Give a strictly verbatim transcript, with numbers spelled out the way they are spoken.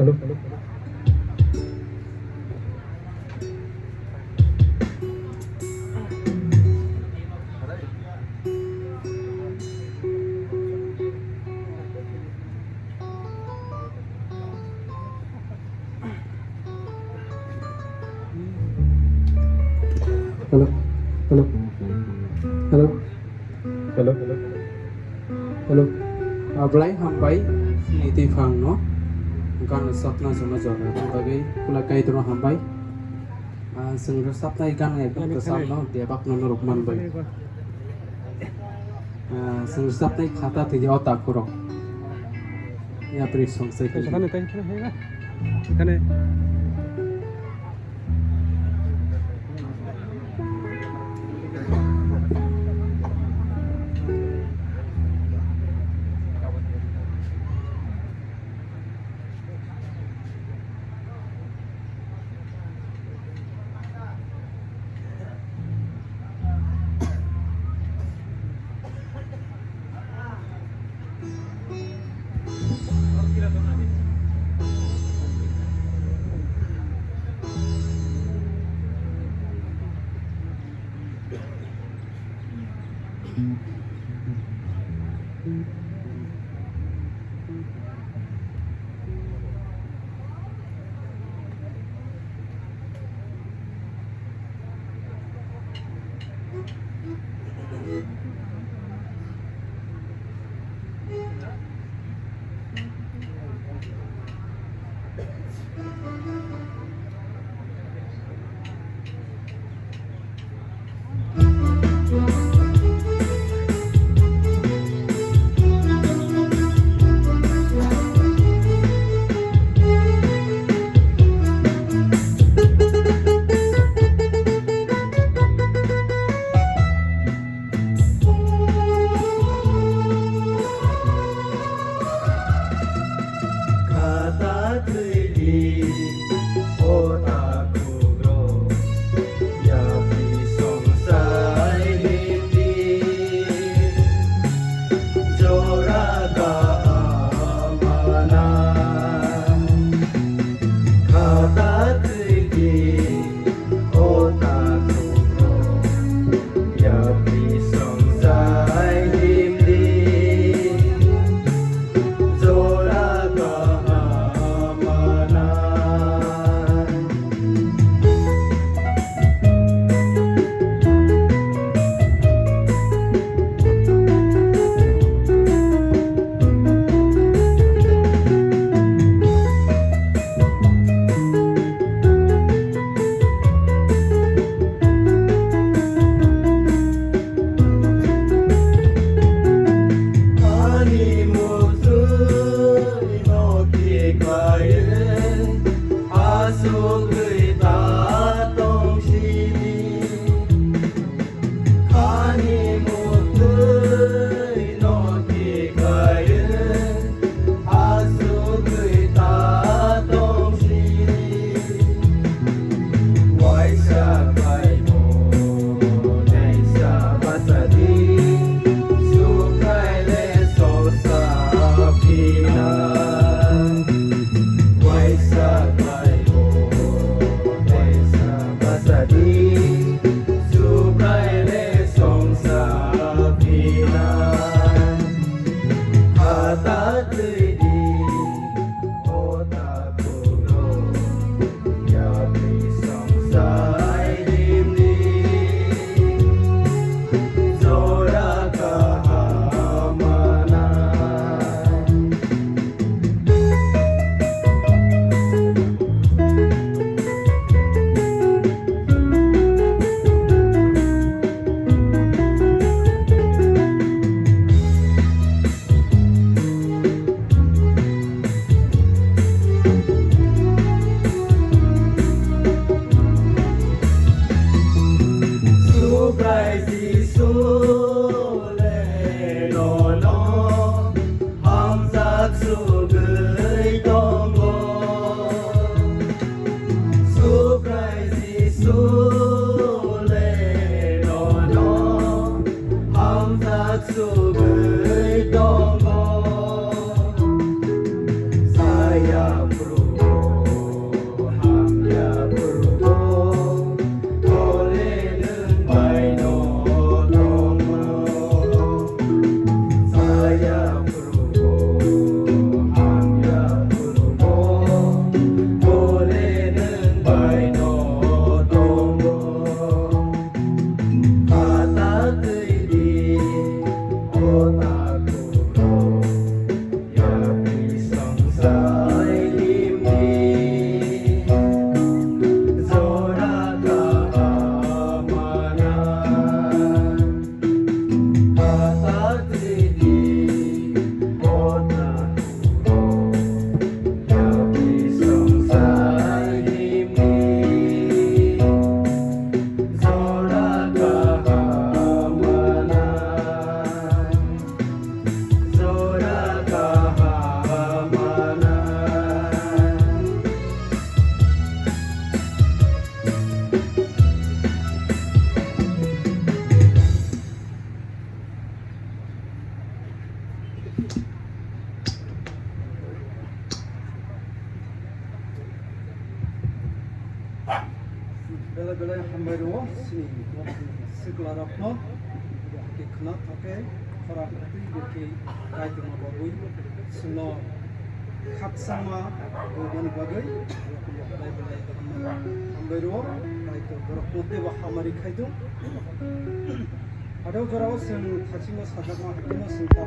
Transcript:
Hello, hello, hello, hello, hello. Ah, belai hambai, niti phang no. Gan sapna joma jora bagwi kula kai dro hambai. Ah, sing sapna gan ekdom kwcham no, debak no norok man bai. Ah, sing sapnai khata twi o takhurok. Yapri songsai khe. Ekhane, ekhane, ekhane. Khata thwidi o takhukro, yapri songsai hindi, jora kaham mana. Khata thwidi o takhukro, yapri songsai hindi, jora kaham mana. Ani muktwi no khe khlaiwi, asugwi ta tong sidi. Ani muktwi no khe khlaiwi, asugwi ta tong sidi. Waisa khlai bo naisa bachadi, sukhlai le sosa phina. Waisa khlai bo naisa bachadi, sukhlai le sosa phina. Khata thwidi o takhukro, yapri songsai hindi, jora kaham mana. Subrai Jisu le nono hamjak sugwi tongo. Subrai Jisu le nono hamjak sugwi tongo. Saya Probu Belai belai hambai rwo chini mokni sikla rokno, bo hake khna thake khorang twi bwkhe Kaitorma bagwi chwngno khakchangma rwmani bagwi belai belai hambai rwo. Kaitor borokno teibo hamari khaithung. Ado jorao chwng thachingno sajakma hakeno chwng